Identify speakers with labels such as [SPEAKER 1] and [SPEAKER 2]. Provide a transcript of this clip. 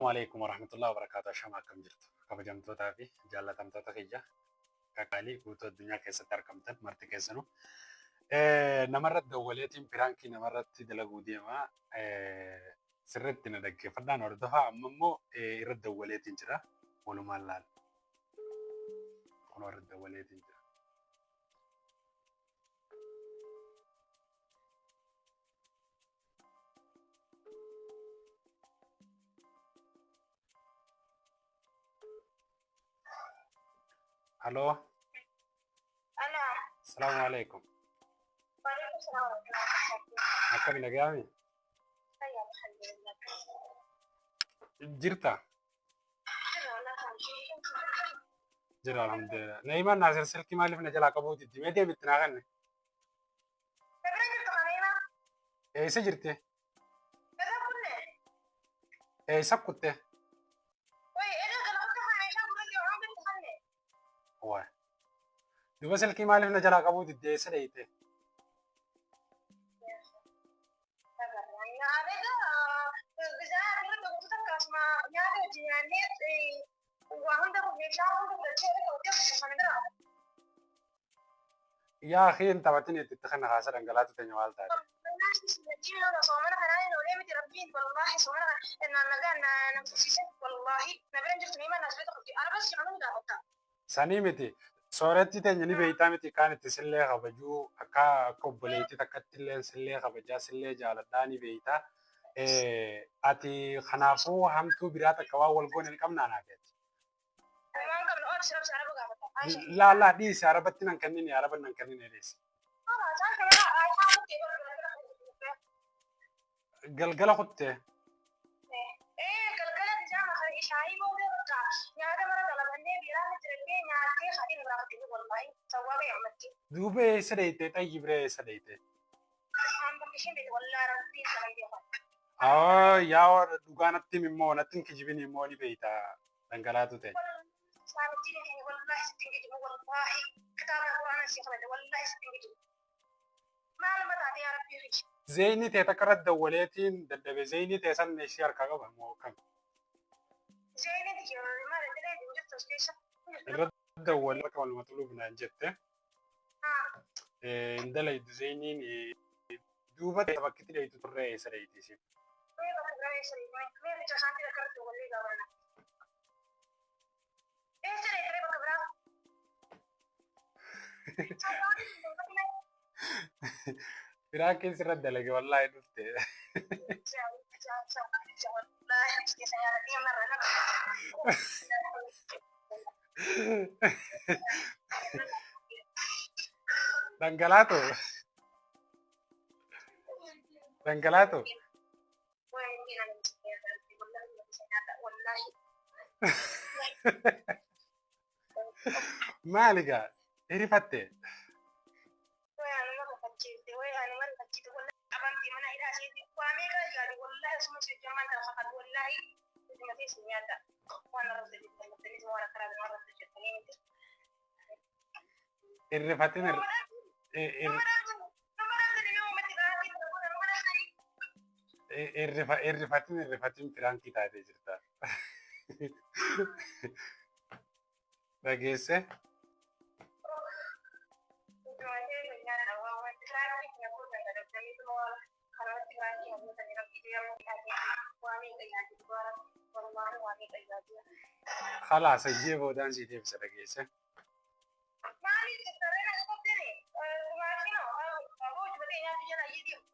[SPEAKER 1] Alaikum warahmatullahi wabarakatuh. Ashama, akkam jirtu? Kabajamtootaa fi jaallatamtoota kiyya qaqaalii guutuu addunyaa keessatti argamtan marti keessanuu. Namarratti dawwaleetiin prank namarratti dalaguu deema. Sirriitti na dhaggeeffadhaan hordofaa. Amma immoo irratti dawwaleetiin jira. Walumaan laala. Kunoo irratti dawwaleetiin jira. Haloo.
[SPEAKER 2] Alaa.
[SPEAKER 1] Salaamu alaikum.
[SPEAKER 2] Waalaikum salaam wa rahmatullahi.
[SPEAKER 1] Akkami, nagaami?
[SPEAKER 2] Fayyaa, alhamdulillah.
[SPEAKER 1] Jirta?
[SPEAKER 2] Jira, alhamdulillah.
[SPEAKER 1] Jira, alhamdulillah. Na'imaan Naasir silkii maaliif na jalaa qabuu diddi? Mee deemitti naa kenne.
[SPEAKER 2] Bira jirtu kaneema?
[SPEAKER 1] Eessa jirti?
[SPEAKER 2] Irra kunne.
[SPEAKER 1] Eessa kutte?
[SPEAKER 2] Wai, egaa kana kutte kana meeshaa gurratti waan bitti kanne.
[SPEAKER 1] Waay. Duba silkii maaliif na jalaa qabuu diddi? Eessa dheeyite?
[SPEAKER 2] Egaa irra dhuguu takka asuma nyaata wajjin nyaannee waa hunda meeshaa hunda fudhachee erga hojjetu sana bira.
[SPEAKER 1] Yaa akhi, hin taphatin, itti kana haasa dhangalaatu teenya maal taate?
[SPEAKER 2] Soomana kanaa hin oolee miti rabbiin, wallahi soomana kana nagaan na tursiise, wallahi na bira hin jirtu niima naas beektu qabdi arabas jedhamu ni gaafata.
[SPEAKER 1] Sanii miti. Sooretti teenya ni beeytaa miti, kaan itti sillee kabajuu akka obboleettii takkatti illee sillee kabajaa sillee jaaladhaa ni beeytaa. Ati kanaafuu hamtuu biraa takka waan wal goone ni qabnaa naa keeti.
[SPEAKER 2] Waan qabnu oolchi rabsi araba gaafata.
[SPEAKER 1] Laa laa, dhiisi, arabatti nan kennini, araba nan kennini, dhiisi. Galgala kuttee.
[SPEAKER 2] Galgala bijaama kana shaayii booda bakka nyaata mara dalagannee biiraan jirannee nyaattee hadin biraa fakkii, wallahi sawwaaba yammatti.
[SPEAKER 1] Duuba eessa dheeyite? Xayyi biree eessa dheeyite?
[SPEAKER 2] Aan bakki isheen beektu, wallahi rabbiin sana beekan.
[SPEAKER 1] Yaa dhugaa natti immoo natti hin kijibin immoo, ni beeyta dhangalaatu ta'e.
[SPEAKER 2] Saartiin keenya, wallahi sittiin kijibu, wallahi kitaaba quraana si qabate, wallahi sittiin kijibu. Maaluma taate yaa rabbii kiji.
[SPEAKER 1] Zeyni ta'e takka irratti dawwaleetiin daddabe, zeyni ta'e san ishee harkaa qaba moo kam?
[SPEAKER 2] Zeyni tiyya maal jedhee hin jirtu as keessa.
[SPEAKER 1] Irratti dawwalee bakka waluma xuluuf naan jette. Hin dalaydu zeyniin, duuba bakki dheeytu turre, eessa dheeyti isin?
[SPEAKER 2] Mee bakka biraa eessa deemee? Mee bicha isaantii bakka irratti dawwalee gaafanna. Eessa deemee bakka biraa?
[SPEAKER 1] Biraa keessa irratti dalage, wallaahi dhufte.
[SPEAKER 2] Wallahi keessa nyaata deemarra nama.
[SPEAKER 1] Dhangalaatu. Dhangalaatu.
[SPEAKER 2] Wallahi.
[SPEAKER 1] Maali gaa? Hirifatte?
[SPEAKER 2] Way anuma kafachiifte, way anuma rifachiifte, wallahi qabamti mana hidhaa isheetti waa meeqa yaadu, wallahi asuma ishee jammaan kana fakkaatu, wallahi itti teessu nyaata waan irratti hojjetan waan akkanaa waan irratti hojjetanii miti.
[SPEAKER 1] Irrifatin.
[SPEAKER 2] Nama dhabdani uumatti dhaabii nama dhabdani.
[SPEAKER 1] Irrifatin, irrifatin, prank taatee jirta. Dhageesse?
[SPEAKER 2] Nyaata waan prank na godhan dhabdanii kanarratti prank na godhan rabbi waa meeqa yaadu, wallahi waa meeqa yaadu.
[SPEAKER 1] Khalaas, ayyee, boodaan sii deebisa, dhageesse?
[SPEAKER 2] Maaliif jirtaree na qoqqoobdani? Maakino aboo hojjetee nyaatu jala ayyee deemu.